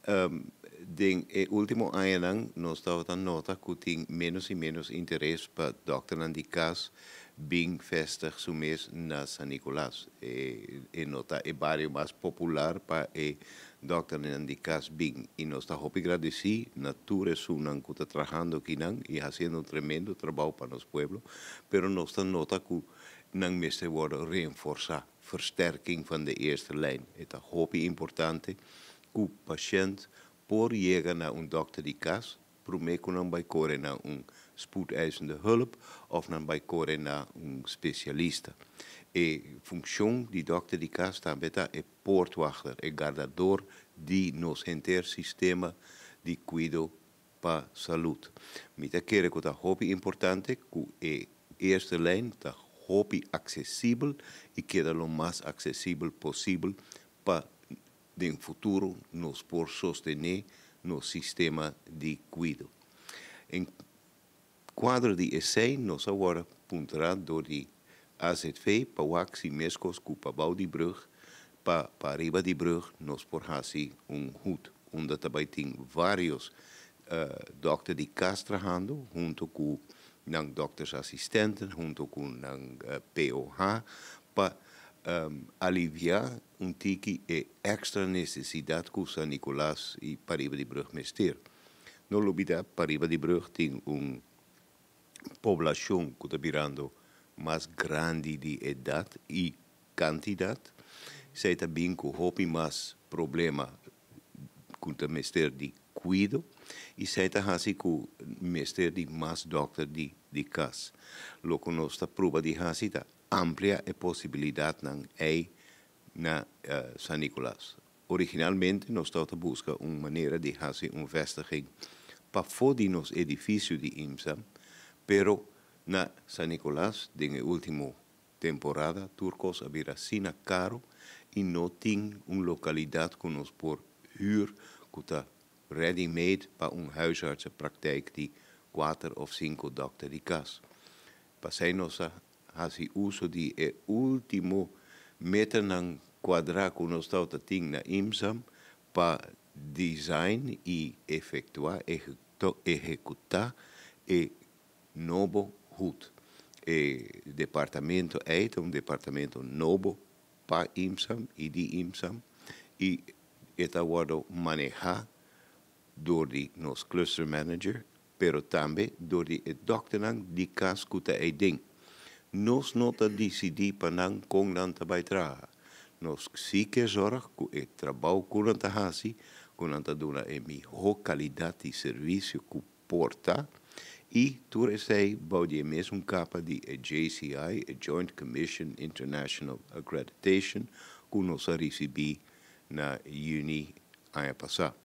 Den e último añanan nos tabata nota ku tin menos i menos interes pa dòkternan di kas bin vestig su mes na San Nicolas. E no ta e bario mas popular pa e dòkternan di kas bin i nos ta hopi gradesí na tur esunnan ku ta trahando akinan i hasiendo un tremendo trabou pa nos pueblo, pero nos ta nota ku nan mester wòrdu reenforsá, versterking van de eerste lijn. E ta hopi importante ku pashènt por yega na un dòkter di kas promé ku nan bai kore na un spoedeisende hulp òf nan bai kore na un spesialista. E funshon di dòkter di kas tambe ta e poortwachter, e gardador di nos henter sistema di kuido pa salud. Mi ta kere ku ta hopi importante ku e eerste lijn ta hopi aksesibel i keda lo mas aksesibel posibel pa den futuro nos por sostené nos sistema di kuido. En kuadro di esei nos a wòrdu puntrá dor di AZV pa wak si meskos ku pabou di brùg pa pariba di brùg nos por hasi un hut unda ta bai tin vários dòkter di kas trahando huntu ku nan dòktersassistenten, huntu ku nan POH pa aliviá un tiki e èkstra nesesidat ku San Nicolas i pariba di brùg mester. No lubidá, pariba di brùg tin un poblashon ku ta birando mas grandi di edat i kantidat. Esei ta bin ku hopi mas problema ku ta mester di kuido i esei ta hasi ku mester di mas dòkter di kas. Loke nos ta proba di hasi ta amplia e posibilidatnan ei na San Nicolas. Originalmente nos tabata buska un manera di hasi un vestiging pafó di nos edifisio di IMSA, pero na San Nicolas den e último temporada tur kos a bira asina karo i no tin un lokalidat ku nos por hür ku ta ready made pa un huisartsenpraktijk di kuater òf sinku dòkter di kas. P'esei nos a hasi uso di e último meternan kuadrá ku nos tabata tin na IMSA pa design i efektuá, ehekutá e nobo hut. E departamento ei ta un departamento nobo pa IMSA i di IMSA i e ta wòrdu manehá dor di nos cluster manager, pero tambe dor di e dòkternan di kas ku ta eiden. Nos no ta disidí pa nan kon nan ta bai traha. Nos sí ke zòrg ku e trabou ku nan ta hasi, ku nan ta duna e mihó kalidat di servisio ku por ta i tur esei bou di e mesun kapa di e JCI, e Joint Commission International Accreditation, ku nos a risibí na yüni aña pasá.